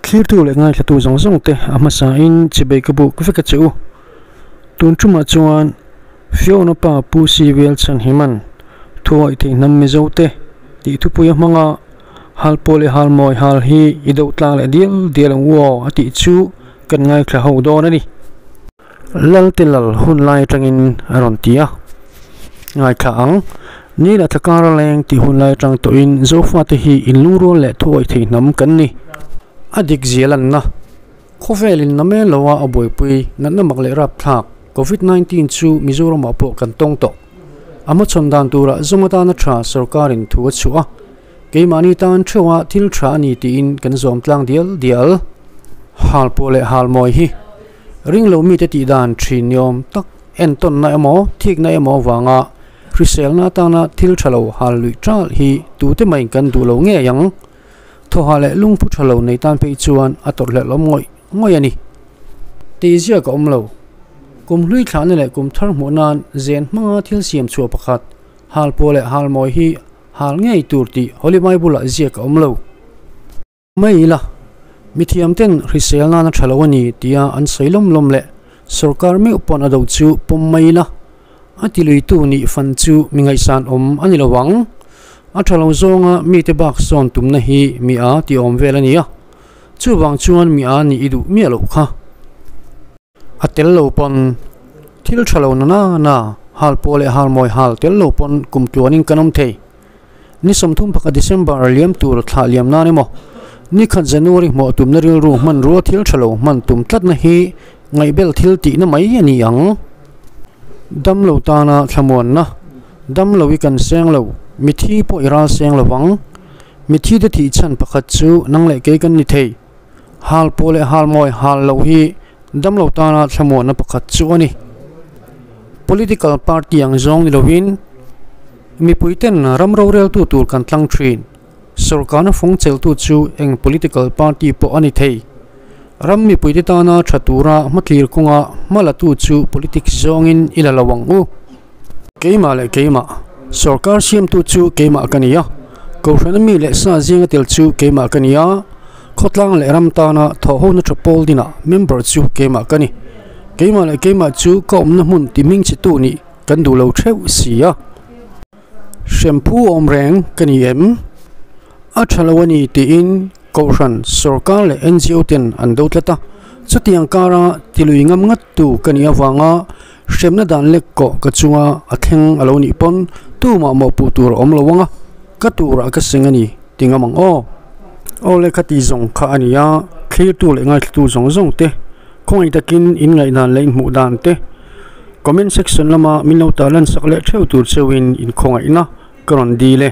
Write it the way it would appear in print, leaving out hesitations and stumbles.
Thlirtu leh ngaithlatu zawng zawng te a hmasain chibei ka buk vek a che u. Tun tumah chuan Fiona pa Pu Si Velchhanhiman thuawih theih hnam Mizo te tih thupui a hmang a, Halpuah leh Halmawi hal hi i do tlang leh dial dial ang u aw a tih chu kan ngaithla ho dawn a ni. Lalte lal hun lai atangin a rawn ti a, ngaithla ang. Ni la thla kara leng tih hun lai atang tawhin Zofate hi inlungrual leh thuawih theih hnam kan ni. A dik zia lanna khawvelin na mel loa a buaipui natna mak leh rapthlak Covid 19 chu Mizoramah pawh kan tawng tawh. A hmachhawn dan turah zawng atana tha sorkarin thu a chhuah a, keimahni tan theuha thil tha a ni tiin kan zawm tlang dial dial. Halpuah leh halmawi hi ring lo mite tih dan thin ni awm tak entawnna emaw thikna emaw avanga hriselna atana thil tha lo hal luih tal hi tute maiin kan duh lo ngei ang. Thawha leh lungphu tha lo nei tan phei chuan a tawrhhlelh awm ngawih ngawih a ni. Tih ziak a awm lo. Kum hlui thlahna leh kum thar hmuh nan zen hmanga thil siam chhuah pakhat, halpuah leh halmawi hi hal ngei tur tih Holy Bible-ah ziak a awm lo. Mai ila, mithiam ten hrisel nana tha lo a ni tia an sawi lawm lawm leh sorkar meuh pawn a do chu pawm mai ila, a tiluitu nih fan chu mi ngaihsan awm a ni lo ang. A tha lo zawnga mite bak sawn tumna hi mi a ti awm vel a nia. Chuvang chuan mi a nih i duh miah loh kha. A tel lo pawn thil tha lo na na na hal pawh leh hal mawi hal tel lo pawn kum tluanin kan awm thei. Ni 30 pakhat December liam tur thlah liam nan emaw ni khat January hmuah tumna rilru hmanrua thil tha lo hman tum tlatna hi ngaihbel thil tihna mai a ni ang. Dam lo tana thlamuanna, dam lo i kan seng lo, mithi pawh i ral seng lo vang. Mithi te thih chhan pakhat chu nang leh kei kan ni thei. Hal pawh leh hal mawi hal lo hi damlo tana thlamuanna pakhat chu a ni. Political party ang zawng ni lovin mipui ten ram roreltu tur kan tlang thin. Sorkarna fawng cheltu chu eng political party pawh a ni thei. Ram mipuite tana tha tura hmatlir kawnga hma latu chu politics zawngin i la lo ang u. Keimah leh keimah, sorkar siamtu chu keimah ka ni a, Kohhran ami leh sa zinga tel chu keimah ka ni a, khawtlang leh ram tana thawhhona tha pawl dinah member chu keimah ka ni. Keimah leh keimah chu ka awmna hmun ti hming chhe tu nih kan duh lo theuh si a. Hremphu awm reng ka ni em? A tha lo a ni tiin Kohhran, sorkar leh NGO ten an do tlat a, chutiang kara tilui ngam ngat tu ka nih avanga hremna dan lek kawh ka chunga a thleng a lo nih pawn tumah mawhpuh tur a awm lo ang a, ka turah ka seng a ni ti ngam ang aw. Aw le kha ti zawng kha a ni a, thlirtu leh ngaithlatu zawng zawng te, khawngaih takin in ngaihdan leh in hmuh dan te comment section lama min lo tarlan sak leh theuh tur cheuhin in khawngaihna ka rawn dil e.